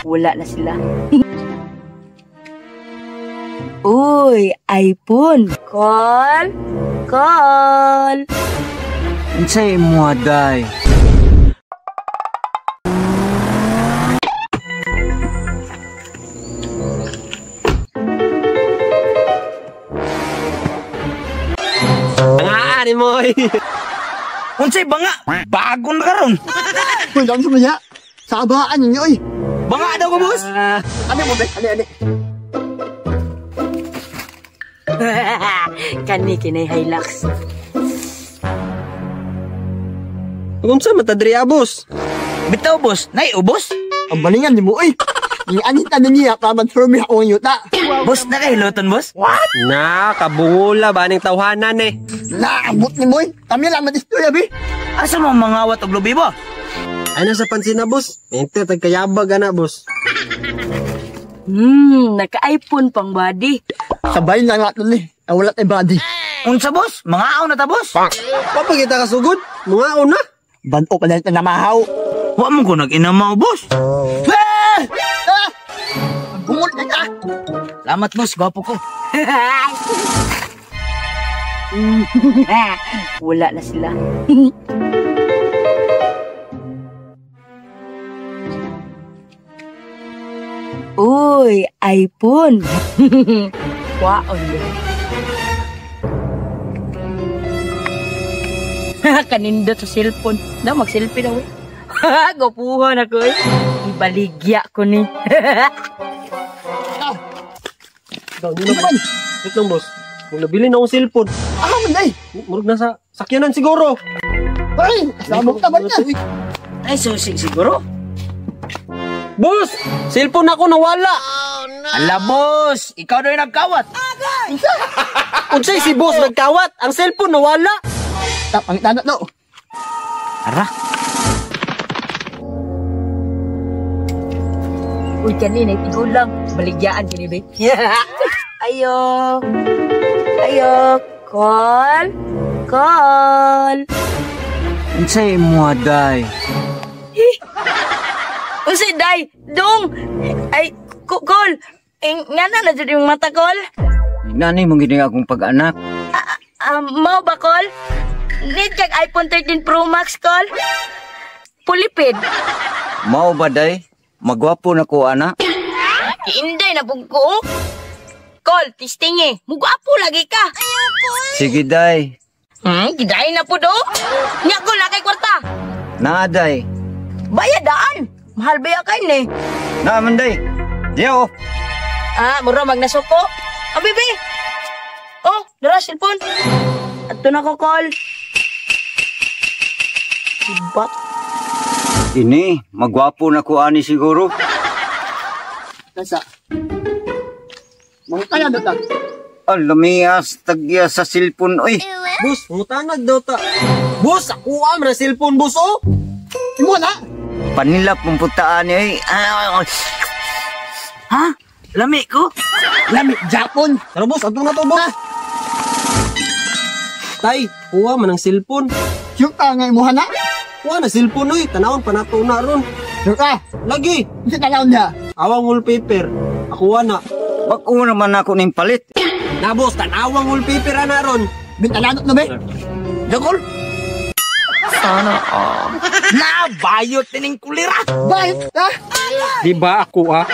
Wala na sila. Uy, iPhone. Call. Call. Unsay imo day? Bangaan mo oy. Unsay banga? Bago na karon. Uy, lang sa niya. Sabaan ninyo oy. Banga daw ko, boss. Ano mo be? Ani ani. Kani kinay Hilux. Unsa man ta diri, boss? Bitaw, boss, nay ubos. Ang balingan nimo oy. Ni ani niya pa man firm ako ang yuta. Boss, nakahiloton, boss? What? Na, kabungula ba ning tawhanan eh. Naabot ni mo oy. Kami lang madistorya be. Asa mo mangawat og lubi, boss? Ano sa pansin na, boss? Ente tagkayabag ana, boss. Naka-iPhone pang body. Sabay na nga tol eh. Wala tay body. Unsa, boss? Mga na ta, boss? Papagita ka sugod? Mga na? Bano pa na namahaw. Wa mo ko nag-inamaw, boss. Ah! Ah! Bungol ka. Salamat, boss. Gwapo ko. Wala na sila. Uy, iPhone. Waon. Kanindot sa cellphone. Na, mag-selfie na, we. Gwapuhan ako, eh. Ibaligya ko ni. Wait lang, boss. Kung nabili na akong cellphone. Ako man, day. Murag na sa sakyanan siguro. Ay, sabog ta ba niya? Ay, susig siguro. Boss, cellphone ako nawala. Oh, no. Ala, boss. Ikaw daw yung nagkawat. Unsay si boss nagkawat? Ang cellphone nawala. Pangitana no. Ara. Uy, kanina, ikaw lang. Baligyaan kini, be. Ayo. Ayo. Call. Call. Unsay imo day? Unsay day? Dong. Ay, call. Eh, nga na jud yung mata, call. Nani mong gini akong pag-anak? Mao ba, call? Need kag iPhone 13 Pro Max, call? Pulipid. Mao ba, day? Magwapo na ko, anak. Inday na pug ko. Call, testing eh. Mugwapo lagi ka. Sige, day. Giday na po do. Nya ko na kay kwarta. Naa, day. Bayadaan. Mahal ba kay ni? Naa man, day. Diyo. Ah, mura magnasuko. Ah, bibi. Oh, dara cellphone. Adto na ko, call. Diba? Ini, magwapo na ko ani siguro. Nasa. Mangutana daw ta. Alamias tagya sa cellphone oy. Boss, mangutanag daw ta. Boss, ako am ra cellphone, boss, oh. Imo na. Panilap mong putaan eh. Ha? Lami ko? Lami Japon. Tara, boss, adto na to, boss. Tay, kuha man ang cellphone. Sure ka nga imuha na? Kuha na cellphone oy, tanawon pa nato na ron. Sure ka? Lagi. Unsa tanawon niya? Awang wallpaper. Akuha na. Bag-o naman ako ning palit. Na, boss, tanawang wallpaper ana ron. Bintananot na be. Dagol. Sana all. Na, bayot tining kulira. Bayot ha? Di ba ako ah?